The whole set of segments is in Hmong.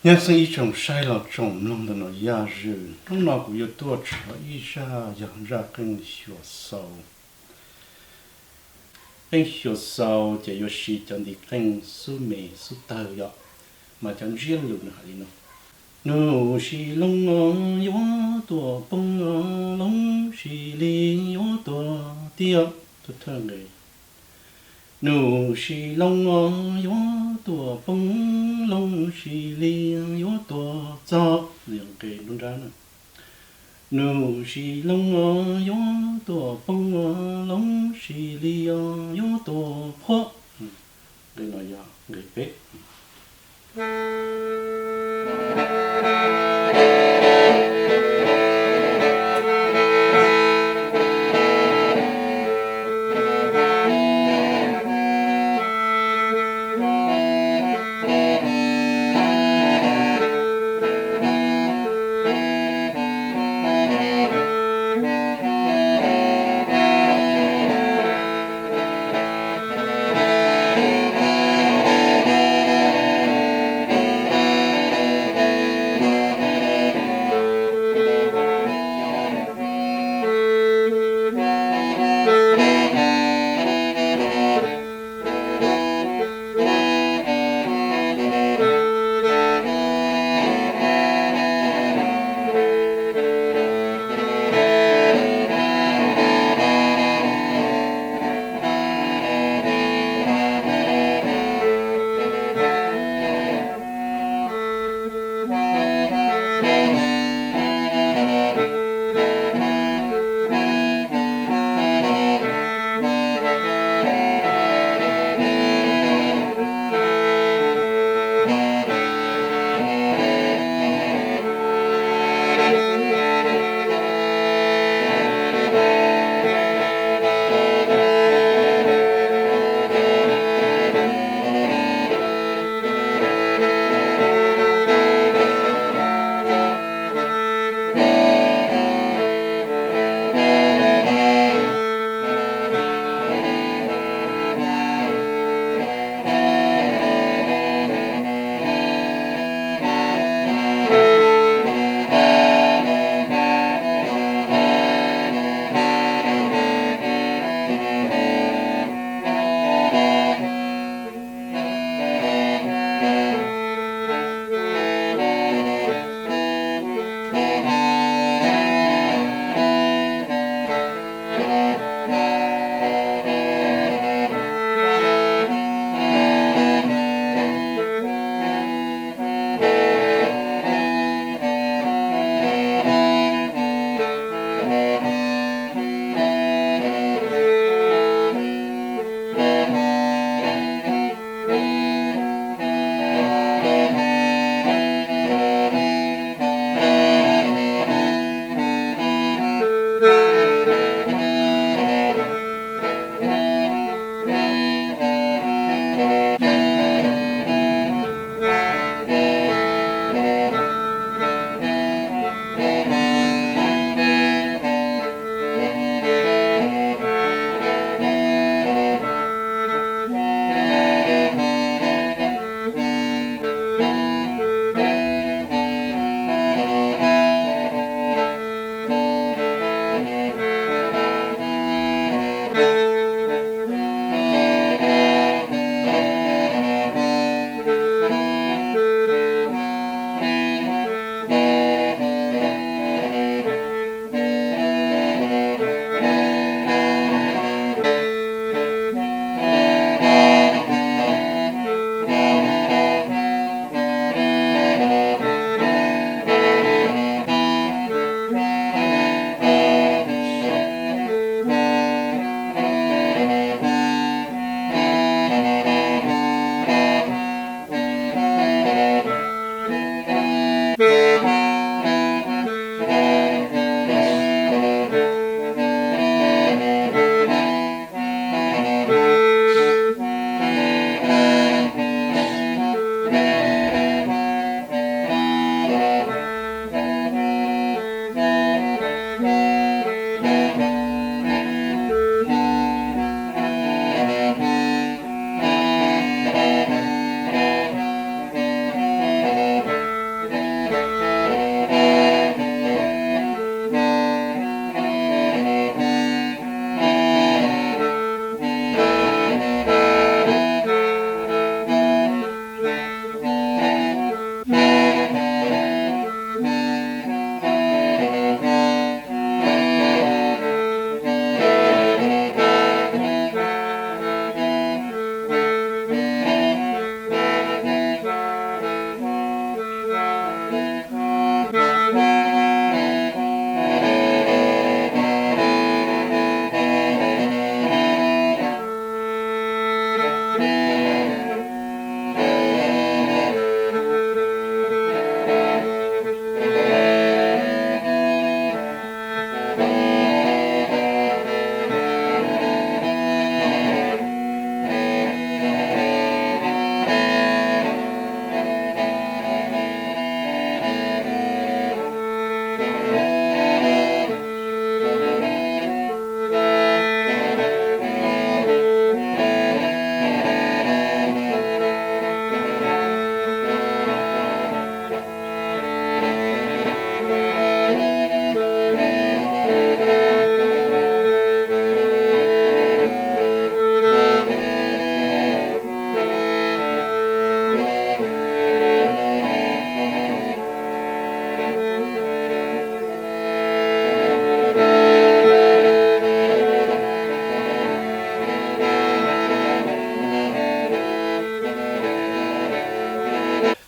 Nyob zoo ib tsoom saib los tsoom mloog ntawm no, yog hnub no kuv yuav tuaj tshaj ib zaj yog zaj qeej xyuas xaus. Qeej xyuas xaus ces yuav siv cov ntiv qeej xub me xub tawg yom, mas cov ntsiab lus nws hais li no: Nub si loo yuav tuaj poob, loo si li yuav tuaj tiaj. Nub si loo yuav tuaj poob, loo si li yuav tuaj txog. Nqe nruab nrab na. Nub si loo yuav tuaj poob, loo si li yuav tuaj qhuav. Nqe no yog nqe peb.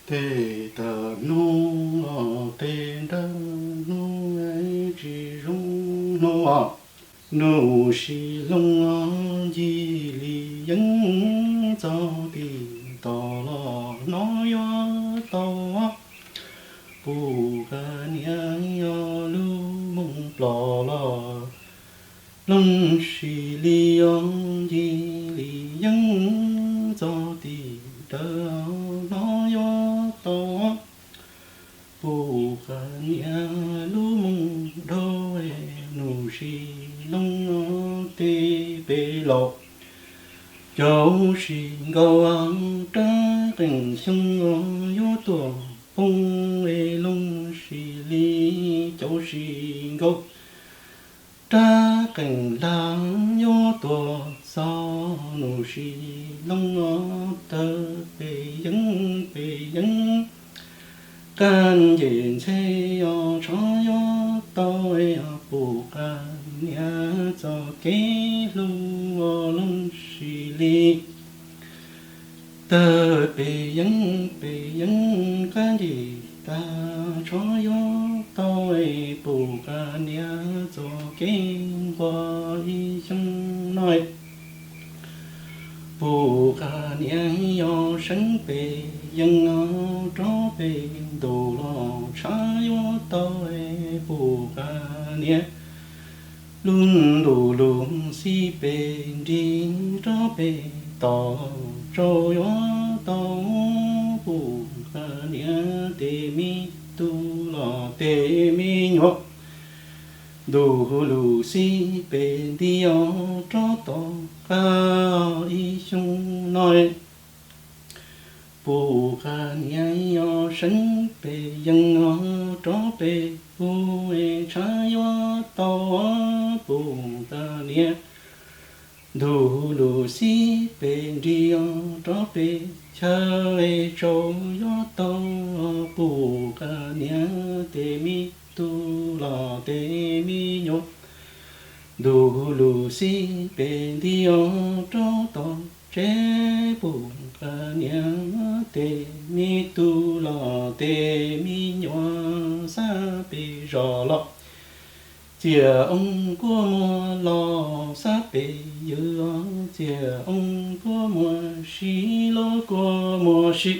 Tej tag hnub los tej nrawm hnub, tsis zoo hnub, Nuj Sis Looj ncig li yeeb txog tim tod los hnov yuav tau puj qas niam lub moo plos los Looj Sis li os ncig li yeeb txog tim dawm hnov yuav tau puj qas niam lub moo dhau. Nuj Sis Looj tej pem laus cov sis nkaus rab qeej xyoob yuav tuaj poob, Looj Sis li cov sis nkaus rab qeej lag yuav tuaj xov. Nuj Sis Looj tawm pem yeeb pem yeeb, qab nce ntxhe os tshav yuav tau puj qas niam txoj kev hlub. Looj Sis li tawm pem yeeb pem yeeb, qab nce tag tshav yuav tau puj qas niam txoj kev nquag ib xyoo no. Puj qas niam yog seeb pem yeeb rov pem ntuj los tshav yuav tau puj qas niam. Lub ntuj lub xib pem nrig rov pem toj tsau yuav tau puj qas niam. Tej me tub los tej me nyuam ntuj lub xib pem nti os rov tom qab ib xyoo no. Puj qas niam yog seeb pem yeeb os rov pem puj tshav yuav tau puj qas niam. Ntuj lub xib pem nrig os rov pem chaw tsau yuav tau puj qas niam. Tej me tub los tej me nyuam ntuj lub xib pem nti os rov tom tsev puj qas niam. Tej me tub los tej me nyuam xab pem zos los txias oob kuab muag los xab pem ywg os, txias oob kuab muag sib los kuab muag sib.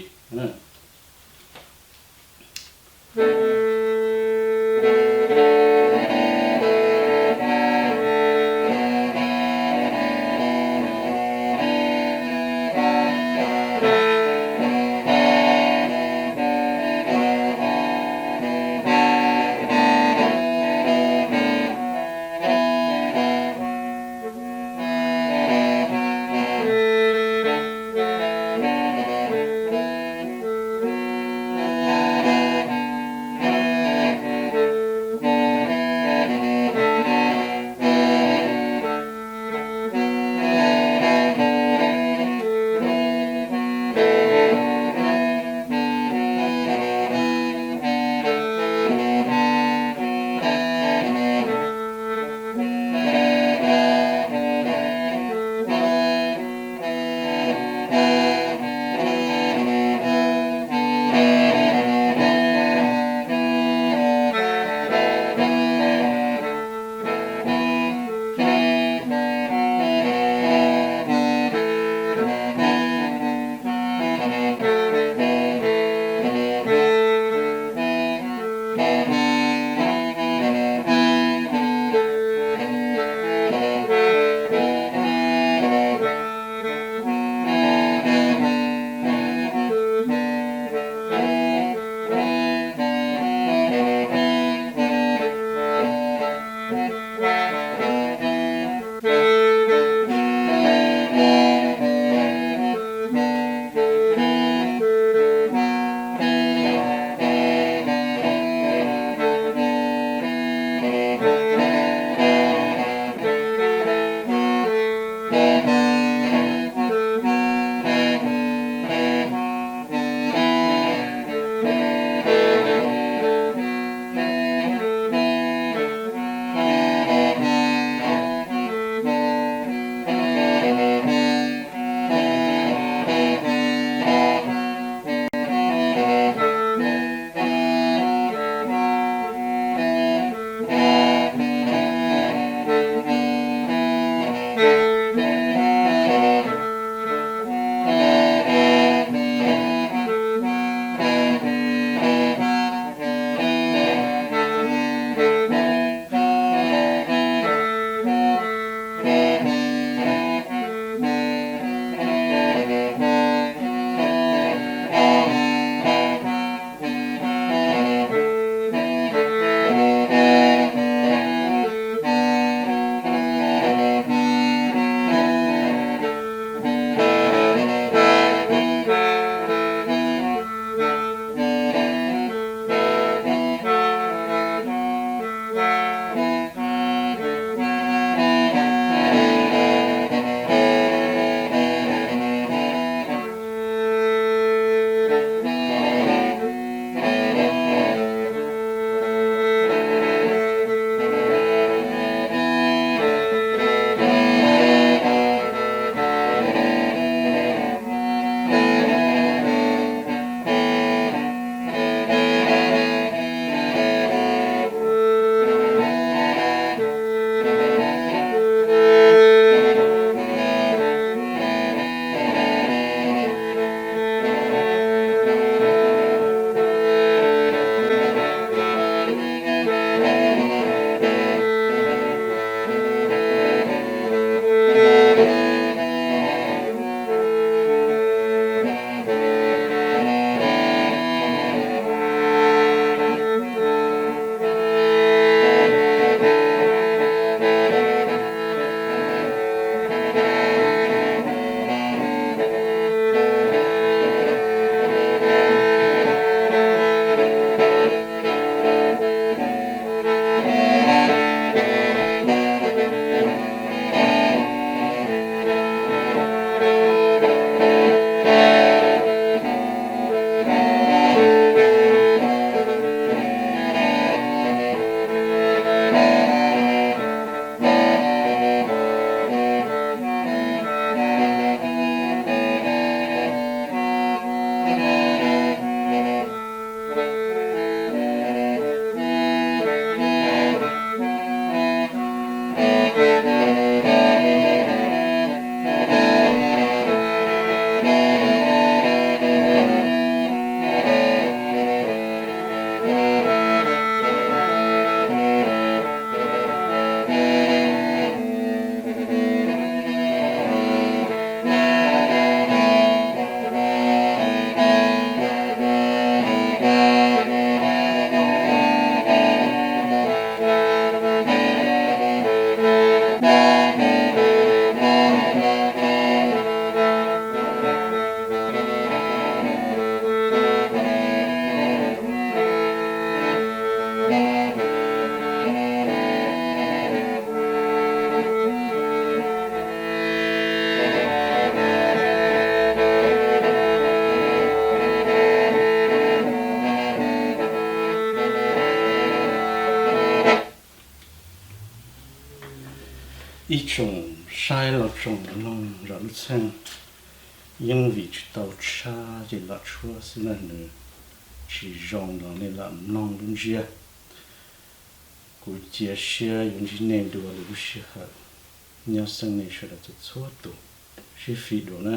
Ib tsoom saib los tsoom mloog zam lub txheej, yeej vim tsis tau tshab ces lam tshuab xwb na, nws tsis zoo los nej lam mloog lub ntsiab. Kuv cia siab yuav ntsib nej dua lwm lub sij hawm. Nyob xeeb nej sawv daws txhua txhua tus, sib fim dua na.